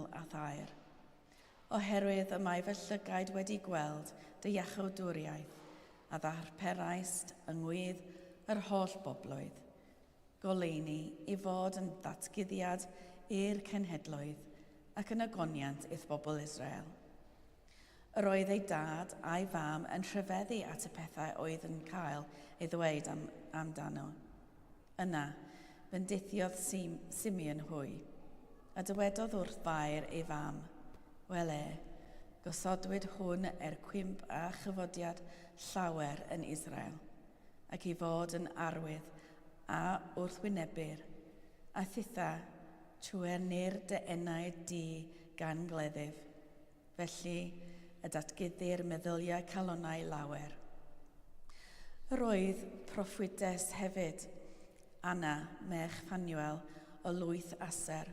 syml a thaer. Oherwydd y mae fy llygaid wedi gweld dy iachawdwriaeth, a ddarperaist yng ngwydd yr holl bobloedd, goleuni i fod yn ddatguddiad i'r cenhedloedd ac yn ogoniant i'th bobl Israel. Yr oedd ei dad a'i fam yn rhyfeddu at y pethau oedd yn cael ei ddweud am, amdano. Yna, bendithiodd Sim, Simeon hwy, a dywedodd wrth Fair ei fam, Wele, gosodwyd hwn er cwymp a chyfodiad llawer yn Israel, ac i fod yn arwydd a wrthwynebir, a thitha, trwernir dy enaid di gan gleddyf. Felly y datguddir meddyliau calonnau lawer. Yr oedd proffwydes hefyd, Anna, merch Phanuel, o lwyth Aser.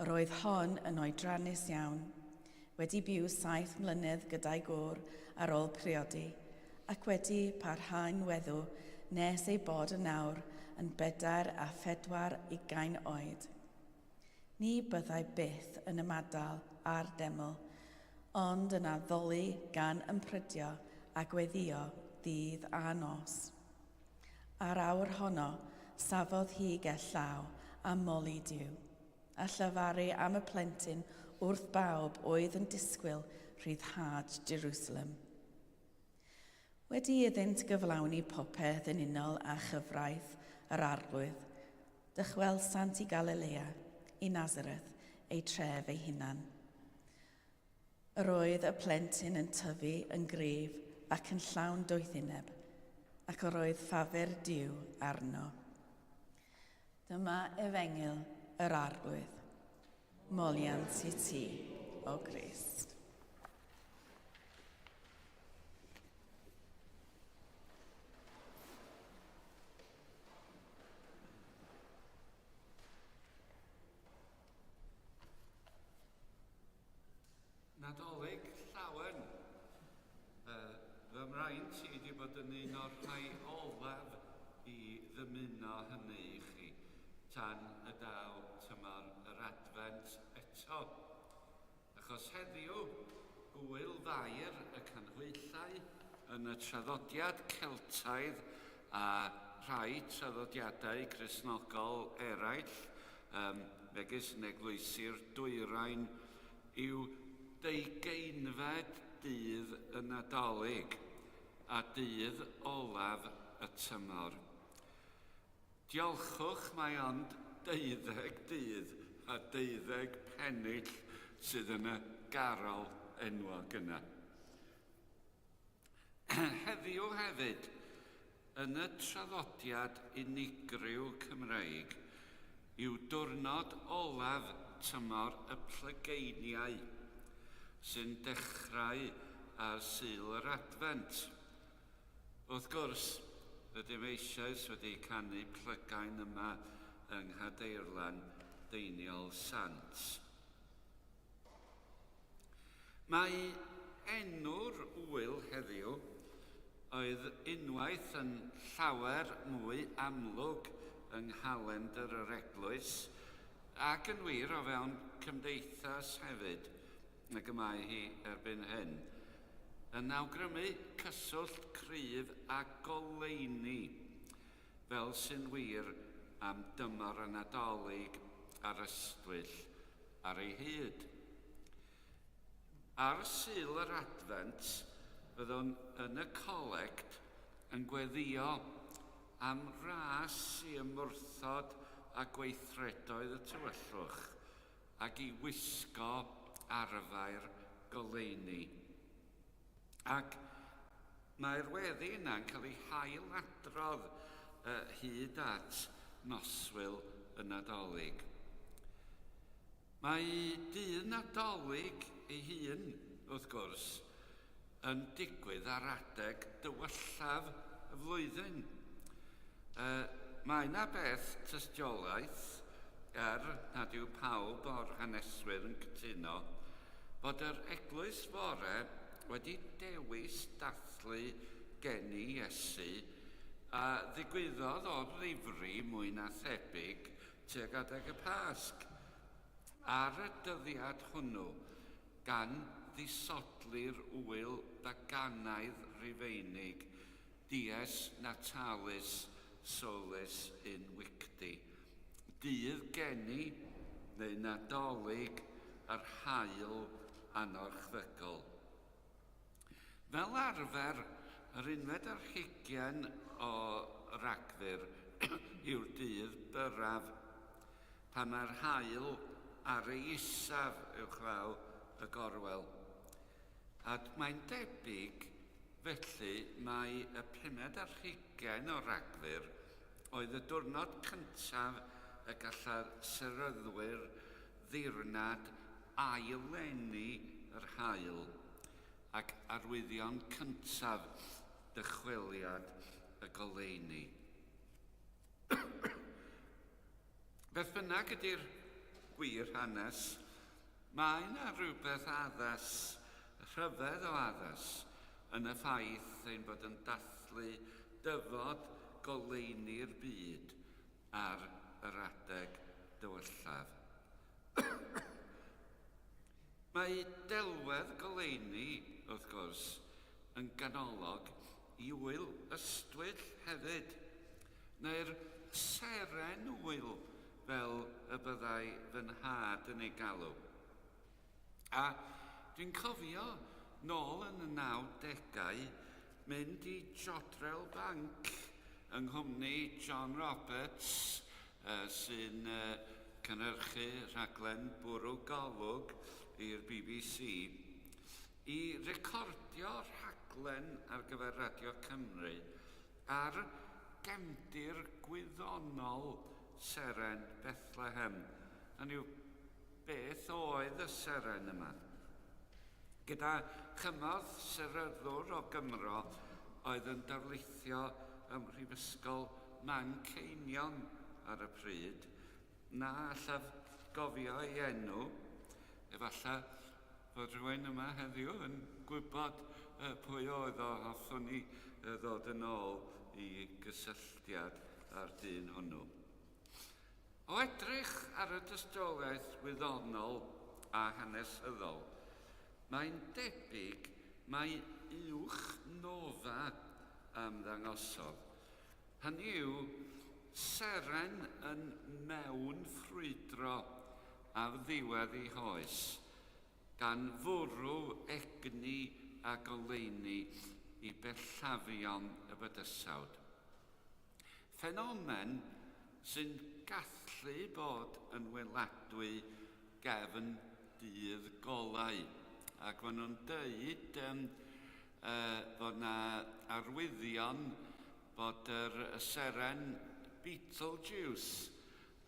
Yr oedd hon yn oedrannus iawn, wedi byw saith mlynedd gyda'i gŵr ar ôl priodi, ac wedi parhau'n weddw nes ei bod yn awr yn 44 oed. Ni byddai byth yn ymadael â'r deml, ond yn addoli gan ymprydio a gweddïo ddydd a nos. A'r awr honno, safodd hi ger llaw a moli Duw, a llefaru am y plentyn wrth bawb oedd yn disgwyl rhyddhad Jerusalem. Wedi iddynt gyflawni popeth yn unol â chyfraith yr Arglwydd, dychwelsant i Galilea, i Nazareth, eu tref eu hunan. Yr oedd y plentyn yn tyfu yn gryf ac yn llawn doethineb, ac yr oedd ffafr Duw arno. Dyma efengyl yr Arglwydd. Moliant i ti, o Grist. Nadolig llawen. Uh, fy mraint i wedi bod yn un o'r rhai olaf i ddymuno hynny i chi tan y daw tymor yr Adfent eto. Achos heddiw, gŵyl Fair y Canhwyllau, yn y traddodiad Celtaidd a rhai traddodiadau Cristnogol eraill, um, megis yn eglwysi'r Dwyrain, yw deugeinfed dydd y Nadolig a dydd olaf y tymor. Diolchwch mai ond deuddeg dydd a deuddeg pennill sydd yn y garol enwog yna. Heddiw hefyd, yn y traddodiad unigryw Cymreig, yw diwrnod olaf tymor y plygeiniau, sy'n dechrau ar Sul yr Adfent. Wrth gwrs, rydym eisoes wedi canu plygain yma yng Nghadeirlan Deiniol Sant. Mae enw'r ŵyl heddiw oedd unwaith yn llawer mwy amlwg yng nghalendr yr eglwys, ac yn wir o fewn cymdeithas hefyd, nag y mae hi erbyn hyn, yn awgrymu cyswllt cryf a goleuni, fel sy'n wir am dymor y Nadolig a'r ystwyll ar ei hyd. Ar Sul yr Adfent, byddwn yn y colect yn gweddïo am ras i ymwrthod â gweithredoedd y tywyllwch ac i wisgo arfau'r goleuni. Ac mae'r weddi yna'n cael ei hailadrodd uh, hyd at noswyl y Nadolig. Mae dydd Nadolig ei hun, wrth gwrs, yn digwydd ar adeg dywyllaf y flwyddyn. Uh, mae yna beth tystiolaeth, er nad yw pawb o'r haneswyr yn cytuno, fod yr eglwys fore wedi dewis dathlu geni Iesu a ddigwyddodd o ddifri mwy na thebyg tuag adeg y Pasg. ar y dyddiad hwnnw gan ddisodli'r ŵyl baganaidd Rufeinig Dies Natalis Solis Invicti, dydd geni neu Nadolig yr haul anorchfygol. Fel arfer, yr unfed ar hugain o Ragfyr yw'r dydd byrraf, pan mae'r haul ar ei isaf uwchlaw y gorwel. A mae'n debyg, felly, mai y pumed ar hugain o Ragfyr oedd y diwrnod cyntaf y gallai'r seryddwyr ddirnad ail-eni yr haul ac arwyddion cyntaf dychweliad y goleuni. Beth bynnag ydy'r gwir hanes, mae yna rhywbeth addas, rhyfedd o addas, yn y ffaith ein bod yn dathlu dyfod goleuni'r byd ar yr adeg dywyllaf. Mae delwedd goleuni, wrth gwrs, yn ganolog i ŵyl Ystwyth hefyd, neu'r seren ŵyl fel y byddai fy nhad yn ei galw. A dwi'n cofio nôl yn y 90au mynd i Jodrell Bank yng nghwmni John Roberts uh, sy'n uh, cynhyrchu rhaglen Bwrw Golwg i'r BBC i recordio rhaglen ar gyfer Radio Cymru ar gefndir gwyddonol seren Bethlehem. Hynny yw, Beth oedd y seren yma? Gyda chymorth seryddwr o Gymro oedd yn darlithio ym Mhrifysgol Manceinion ar y pryd, na allaf gofio ei enw, efallai fod rhywun yma heddiw yn gwybod pwy oedd o, hoffwn i ddod yn ôl i gysylltiad â'r dyn hwnnw. O edrych ar y dystiolaeth wyddonol a hanesyddol, mae'n debyg mai uwch nova a ymddangosodd, hynny yw, seren yn mewn ffrwydro ar ddiwedd ei hoes, gan fwrw egni a goleuni i bellafion y bydysawd. Ffenomen sy'n gallu bod yn weladwy gefn dydd golau. Ac maen nhw'n dweud um, uh, bod na arwyddion bod yr seren Beetlejuice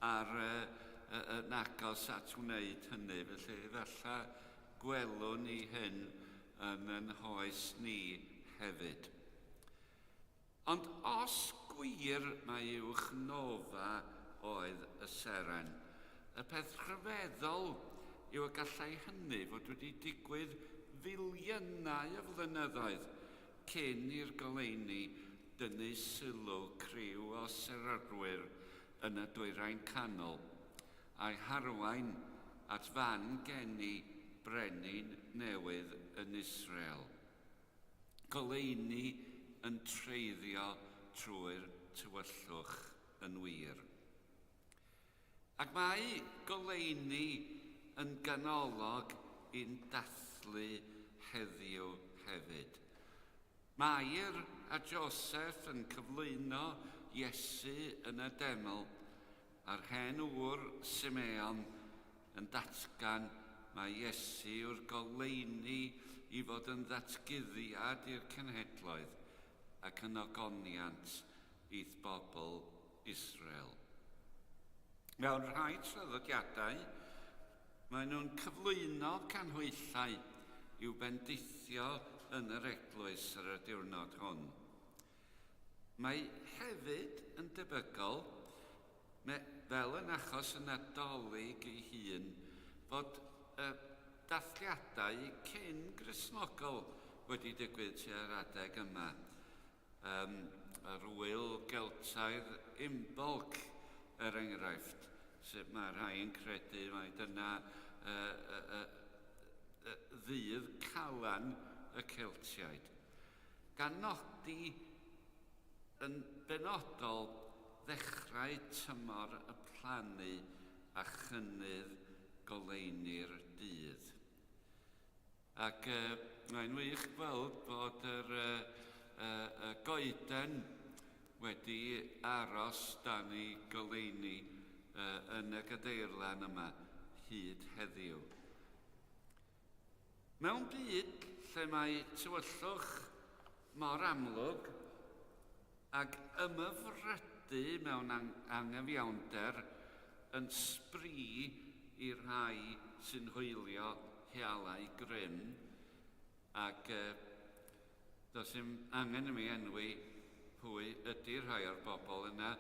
ar uh, yn agos at wneud hynny. Felly efallai gwelwn ni hyn yn yn hoes ni hefyd. Ond os gwir mai uwch nova oedd y seren, y peth rhyfeddol yw y gallai hynny fod wedi digwydd filiynau o flynyddoedd cyn i'r goleuni dynnu sylw criw o seryrwyr yn y Dwyrain Canol, a'i harwain at fan geni brenin newydd yn Israel. Goleuni yn treiddio trwy'r tywyllwch yn wir. Ac mae goleuni yn ganolog i'n dathlu heddiw hefyd. Mair a Joseph yn cyflwyno Iesu yn y deml, a'r hen ŵr Simeon yn datgan mai Iesu yw'r goleuni i fod yn ddatguddiad i'r cenhedloedd ac yn ogoniant i'th bobl Israel. Mewn rhai traddodiadau, maen nhw'n cyflwyno canhwyllau i'w bendithio yn yr eglwys ar y diwrnod hwn. Mae hefyd yn debygol, me, fel yn achos y Nadolig ei hun, fod y dathliadau cyn Gristnogol wedi digwydd tua'r adeg yma. Um, yr wyl Geltaidd Imbolc, er enghraifft, Sef mae rhai yn credu mai dyna ddydd Calan y Celtiaid. Gan nodi yn benodol ddechrau tymor y plannu a chynnydd goleuni'r dydd. Ac mae'n wych gweld bod yr y goeden wedi aros dan ei goleuni yn y gadeirlan yma hyd heddiw. Mewn byd lle mae tywyllwch mor amlwg ac ymhyfrydu mewn anghyfiawnder yn sbri i rhai sy'n hwylio healau grym, ac does dim angen i mi enwi pwy ydy rhai o'r bobl yna,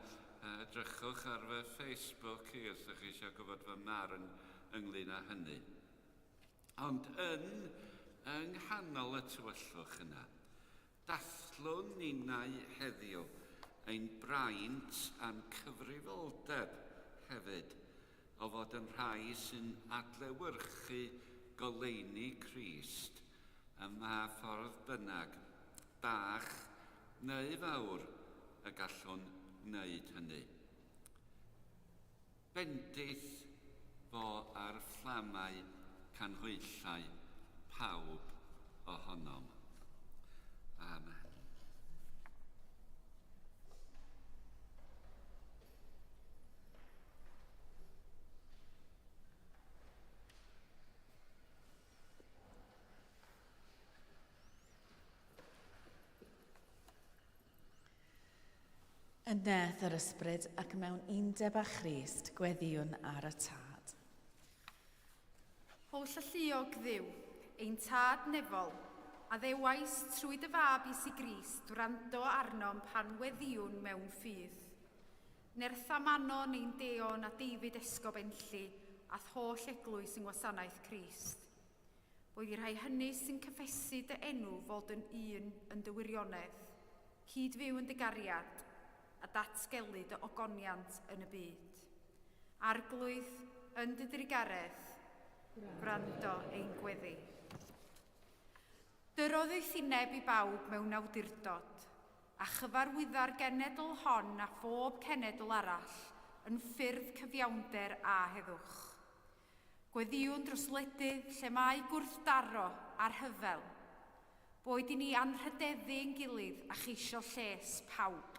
edrychwch ar fy Facebook i os ydych chi eisiau gwybod fy marn ynglyn â hynny. Ond yn yng nghanol y tywyllwch yna, dathlwn ninnau heddiw ein braint a'n cyfrifoldeb hefyd o fod yn rhai sy'n adlewyrchu goleuni Crist ym mha ffordd bynnag, bach neu fawr, y gallwn wneud hynny. Bendith fo ar fflamau canhwyllau pawb ohonom. Amen. Yn nerth yr Ysbryd ac mewn undeb â Christ, gweddïwn ar y Tad. Holl alluog Dduw, ein Tad nefol, a ddewais trwy dy Fab Iesu Grist wrando arnom pan weddïwn mewn ffydd. Nertha Manon ein Deon a David Esgob Enlli a'th holl eglwys yng ngwasanaeth Crist. Boed i'r rhai hynny sy'n cyffesu dy enw fod yn un yn dy wirionedd, cyd-fyw yn dy gariad, a datgelu dy ogoniant yn y byd. Arglwydd, yn dy drugaredd, gwrando ein gweddi. Dyro ddoethineb i bawb mewn awdurdod, a chyfarwydda'r genedl hon a phob cenedl arall yn ffyrdd cyfiawnder a heddwch. Gweddïwn dros wledydd lle mae gwrthdaro a rhyfel. Boed i ni anrhydeddu ein gilydd a cheisio lles pawb.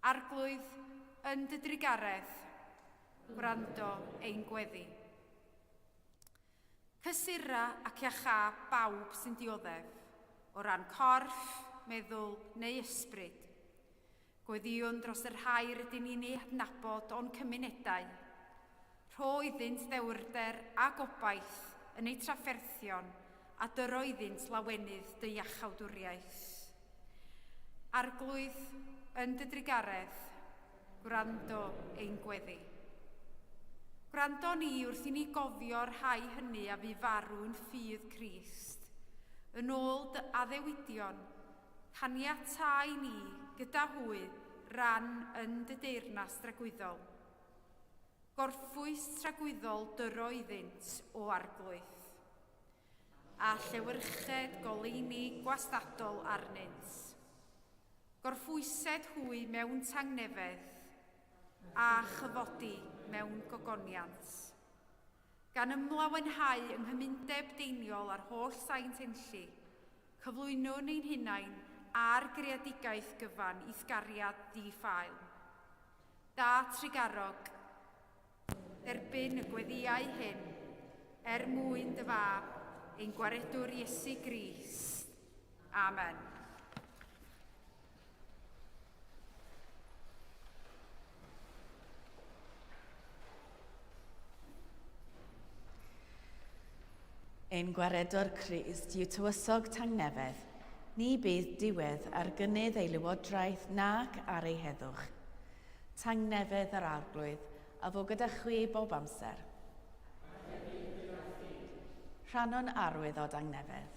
Arglwydd, yn dy drugaredd, gwrando ein gweddi. Cysura ac iachâ bawb sy'n dioddef, o ran corff, meddwl neu ysbryd. Gweddïwn dros y rhai rydyn ni'n eu hadnabod o'n cymunedau. Rho iddynt ddewrder a gobaith yn eu trafferthion a dyro iddynt lawenydd dy iachawdwriaeth. Arglwydd, yn dy drugaredd, gwrando ein gweddi. Gwrando ni wrth i ni gofio'r rhai hynny a fu farw yn ffydd Crist, yn ôl dy addewidion, Caniatâ i ni, gyda hwy, ran yn dy deyrnas dragwyddol. Gorffwys tragwyddol dyro iddynt, o Arglwydd. A llewyrched goleuni gwastadol arnynt. Gorffwysed hwy mewn tangnefedd, a chyfodi mewn gogoniant. Gan ymlawenhau yng nghymundeb Deiniol â'r holl saint Enlli, cyflwynwn ein hunain a'r greadigaeth gyfan i'th gariad ddi-ffael. Da trugarog, derbyn y gweddïau hyn, er mwyn dy Fab, ein Gwaredwr Iesu Grist. Amen. Ein Gwaredwr Crist yw tywysog tangnefedd. Ni bydd diwedd ar gynnydd ei lywodraeth nac ar ei heddwch. Tangnefedd yr Arglwydd a fo gyda chwi bob amser. Rhannwn arwydd o dangnefedd.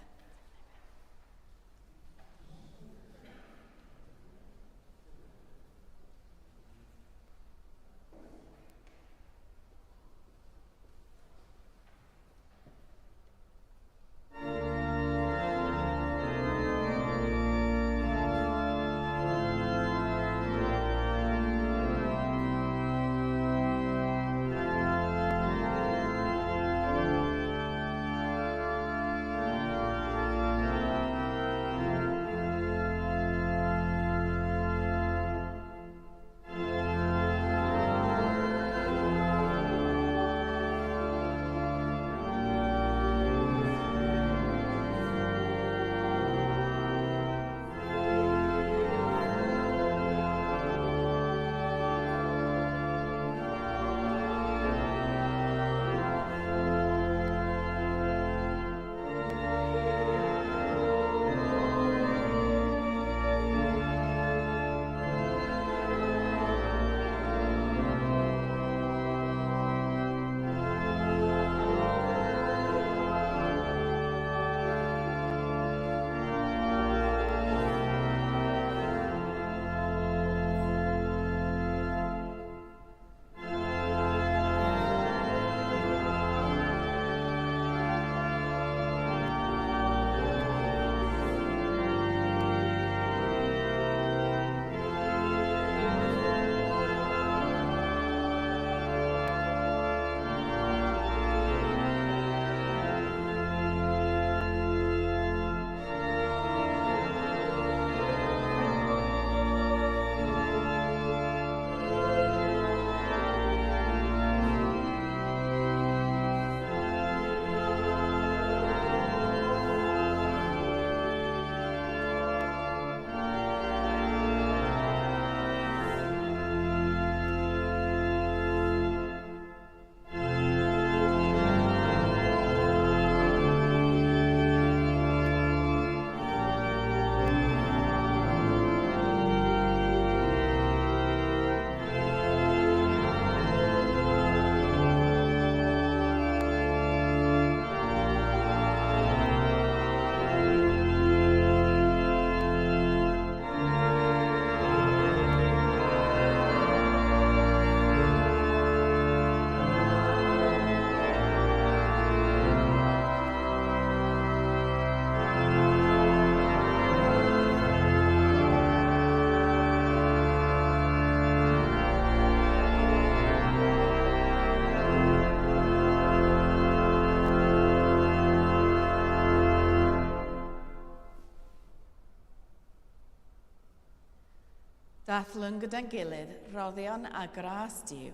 Dathlwn gyda'n gilydd roddion a gras Duw.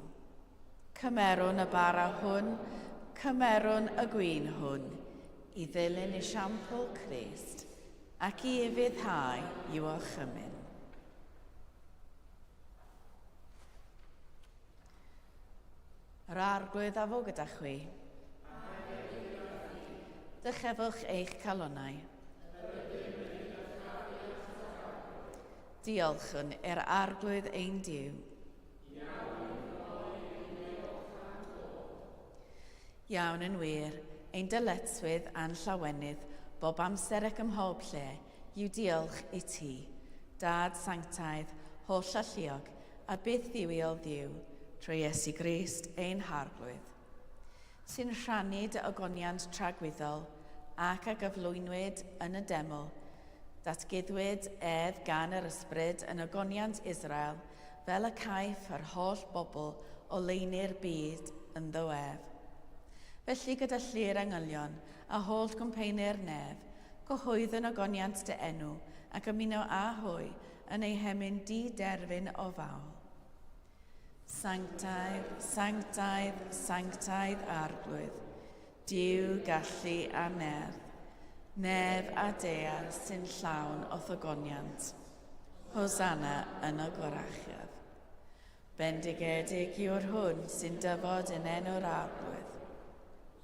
Cymerwn y bara hwn, cymerwn y gwin hwn, i ddilyn esiampl Crist ac i ufuddhau i'w orchymyn. Yr Arglwydd a fo gyda chwi. Dychefwch eich calonnau. Diolchwn i'r Arglwydd ein Duw. Iawn yn wir, ein dyletswydd a'n llawenydd bob amser ac ym mhob lle yw diolch i ti, Dad sanctaidd, holl alluog, a byth dduwiol Dduw, trwy Iesu Grist ein Harglwydd, sy'n rhannu dy ogoniant tragwyddol ac a gyflwynwyd yn y deml, datguddwyd ef gan yr Ysbryd yn ogoniant Israel, fel y caiff yr holl bobl oleuni'r byd ynddo ef. Felly gyda llu'r angylion a holl gwmpeini'r nef, cyhoeddwn ogoniant dy enw ac ymuno â hwy yn ei hemyn di-derfyn o fawl. Sanctaidd, sanctaidd, sanctaidd Arglwydd, Duw gallu a nerth, nef a dear sy'n llawn o'th ogoniant. Hosanna yn y gorachaf. Bendigedig yw'r hwn sy'n dyfod yn enw'r Arglwydd.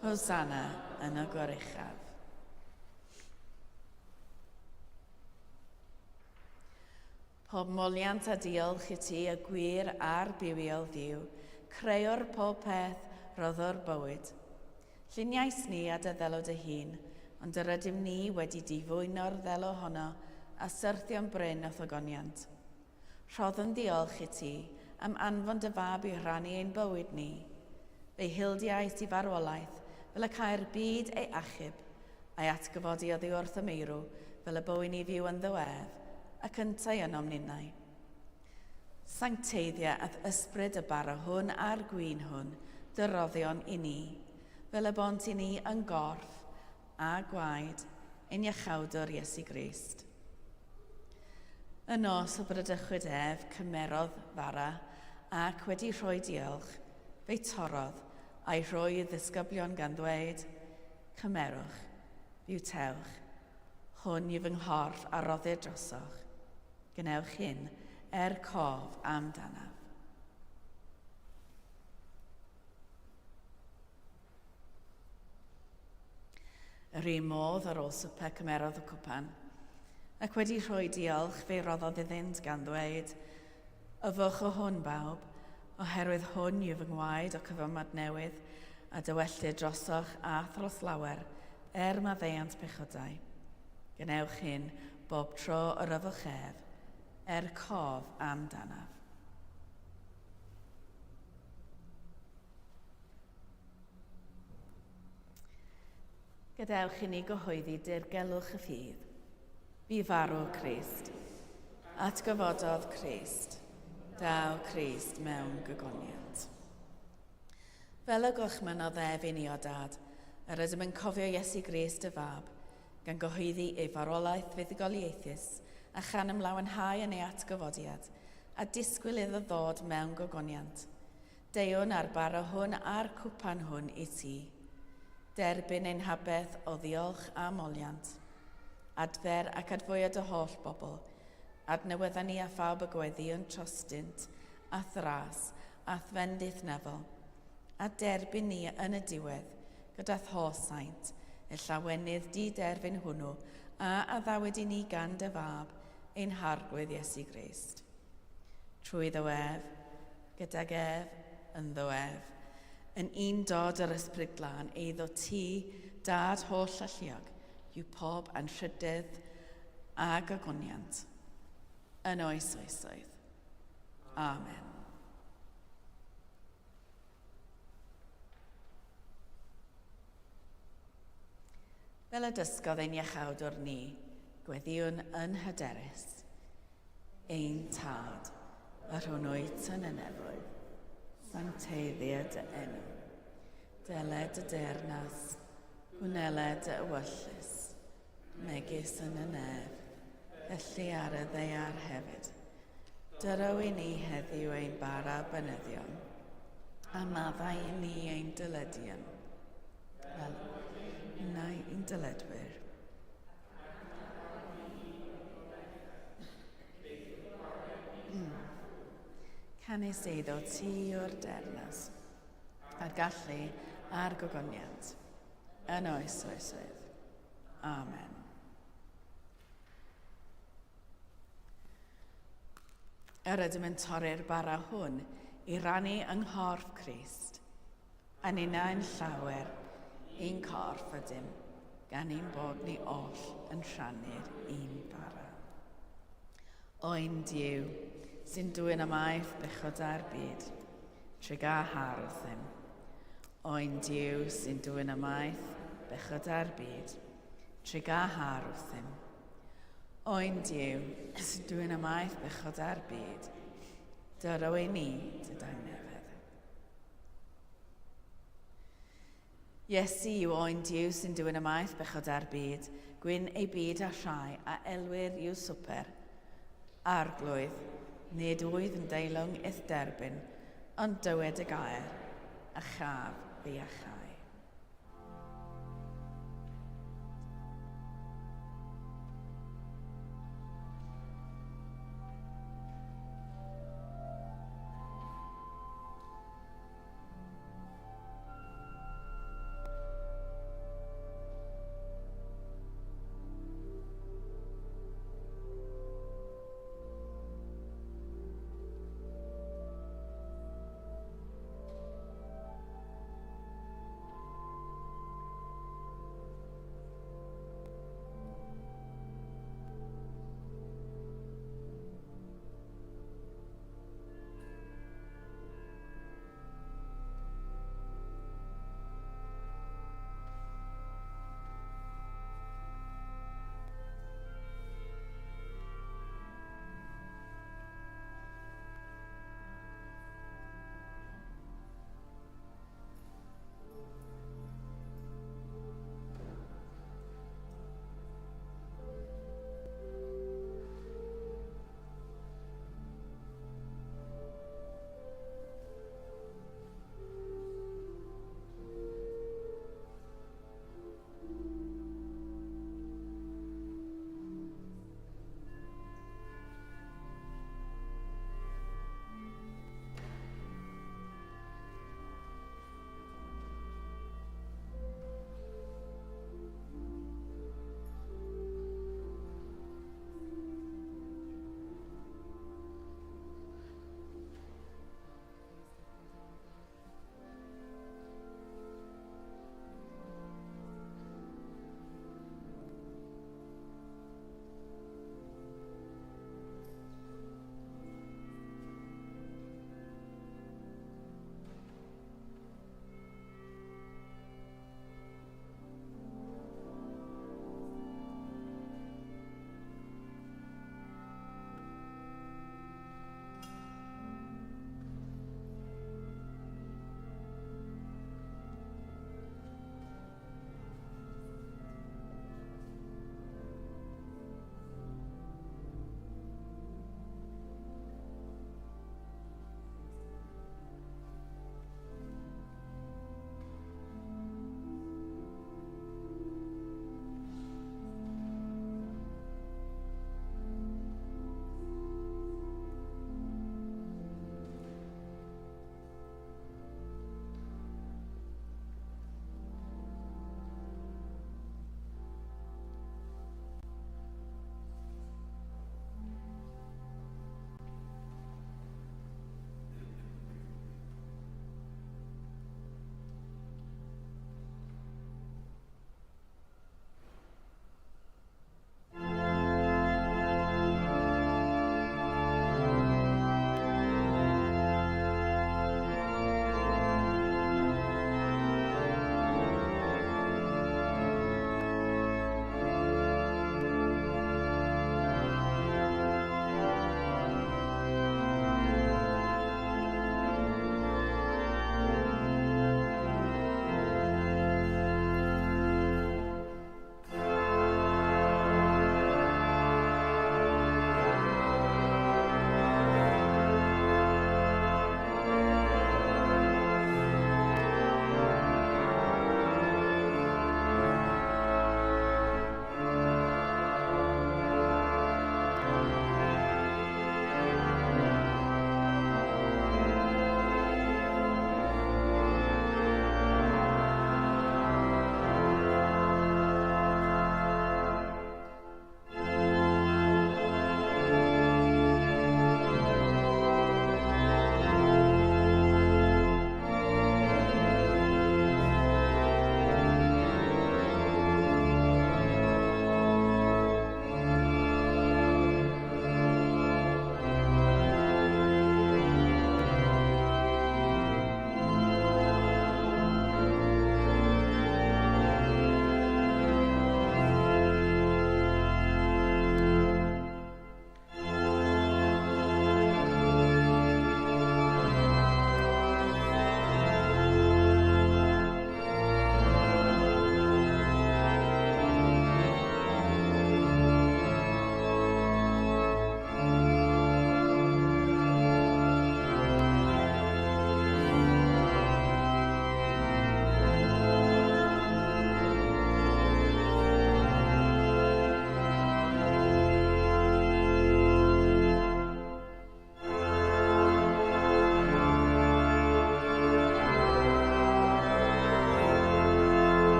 Hosanna yn y goruchaf. Pob moliant a diolch i ti, y gwir a'r bywiol Dduw, creuwr pob peth, rhoddwr bywyd. Lluniais ni a dy ddelw dy hun, ond yr ydym ni wedi difwyno'r ddelw honno a syrthio'n brin o'th ogoniant. Rhoddwn ddiolch i ti am anfon dy fab i rhannu ein bywyd ni. Fe'i hildiais i farwolaeth fel y câi'r byd ei achub, a'i atgyfodi oddi wrth y meirw, fel y bywyn i fyw ynddo ef, ac yntau ynom ninnau. Sancteiddia a'th ysbryd y bara hwn a'r gwin hwn, dy roddion i ni, fel y bont i ni yn gorff a gwaed ein Iachawdwr Iesu Grist. Y nos y bradychwyd ef, cymerodd fara, ac wedi rhoi diolch, fe'i torrodd, a'i rhoi i ddisgyblion gan ddweud, Cymerwch, bwytewch, hwn yw fy nghorff a roddir drosoch. Gwnewch hyn er cof amdanaf. Yr un modd ar ôl swper cymerodd y cwpan, ac wedi rhoi diolch fe roddodd iddynt gan ddweud, Yfwch o hwn, bawb, oherwydd hwn yw fy ngwaed o cyfamod newydd, a dywelltir drosoch a thros lawer, er maddeuant pechodau. Gwnewch hyn bob tro yr yfwch ef, er cof amdanaf. Gadewch i ni gyhoeddi dirgelwch y ffydd. Bu farw Crist. Atgyfododd Crist. Daw Crist mewn gogoniant. Fel y gorchmynnodd ef i ni o Dad, yr ydym yn cofio Iesu Grist y Fab, gan gyhoeddi ei farwolaeth fuddugoliaethus a chan ymlawenhau yn ei atgyfodiad, a disgwyl iddo ddod mewn gogoniant. Deuwn â'r bara hwn a'r cwpan hwn i ti. Derbyn ein habeth o ddiolch a moliant. Adfer ac adfwya dy holl bobl. Adnewydda ni a phawb y gweddïwn trostynt, a'th ras, a'th fendith nefol. A derbyn ni yn y diwedd, gyda'th holl saint, y llawenydd di-derfyn hwnnw a addawyd i ni gan dy Fab, ein Harglwydd Iesu Grist. Trwyddo ef, gydag ef, ynddo ef, yn undod yr Ysbryd Glân, eiddo ti, Dad holl alluog, yw pob anrhydedd a gogoniant, yn oes oesoedd. Amen. Fel y dysgodd ein Iachawdwr ni, gweddïwn yn hyderus. Ein Tad, yr hwn wyt yn y nefoedd, sancteiddia dy enw. Deled dy deyrnas, gwneled dy ewyllys, megis yn y nef, felly ar y ddaear hefyd. Dyro i ni heddiw ein bara bynyddion, a maddau i ni ein dyledion, fel innau ein dyledwyr. Canys eiddo ti o'r dernas, a'r gallu a'r gogoniant, yn oes oesoedd. Amen. Yr ydym yn torri'r bara hwn i rannu yng nghorff Crist, a ninnau'n llawer un corff ydym, gan ein bod ni oll yn rhannu'r un bara. Oen Duw, sy'n dwyn ymaith bechodau'r byd, trig a har wrthym. Oen Duw, sy'n dwyn ymaith bechodau'r byd, trig a har wrthym. Oen Duw, sy'n dwyn ymaith bechodau'r byd, dyro i ni dy dangnefedd. Iesu yw oen Duw sy'n dwyn ymaith bechodau'r byd, gwyn ei byd a rhai a elwir i'w swper. Arglwydd, nid wyf yn deilwng i'th derbyn, ond dywed y gair, a chaf fy iachau.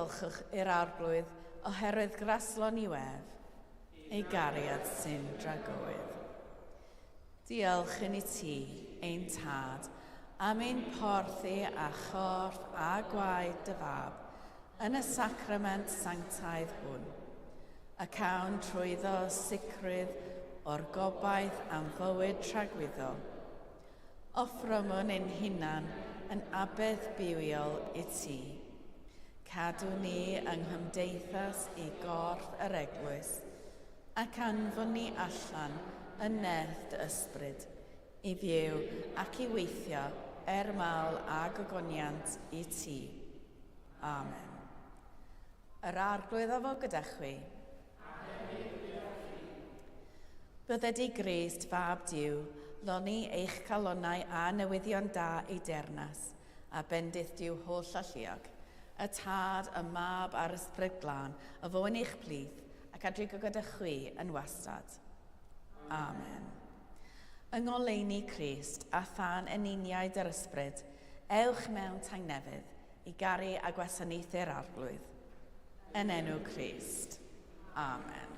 Diolchwch i'r Arglwydd oherwydd graslon yw ef, ei gariad sy'n dragywydd. Diolch yn i ti, ein Tad, am ein porthi a chorff a gwaed dy fab yn y sacrament sanctaidd hwn, y cawn trwyddo sicrwydd o'r gobaith am fywyd tragwyddol. Offrymwn ein hunan yn aberth bywiol i ti. Cadw ni yng nghymdeithas i gorff yr eglwys, ac anfon ni allan yn nerth dy ysbryd, i fyw ac i weithio er mawl a gogoniant i ti. Amen. Yr Arglwydd a fo gyda chwi. Bydded i Grist, Fab Duw, lonni eich calonnau â newyddion da ei deyrnas, a bendith Duw holl alluog, y Tad, y Mab a'r Ysbryd Glân, a fo yn eich plith, ac a drigo gyda chwi yn wastad. Amen. Yng ngoleuni Crist a than eniniaid yr Ysbryd, ewch mewn tangnefedd i garu a gwasanaethu'r Arglwydd. Yn enw Crist. Amen.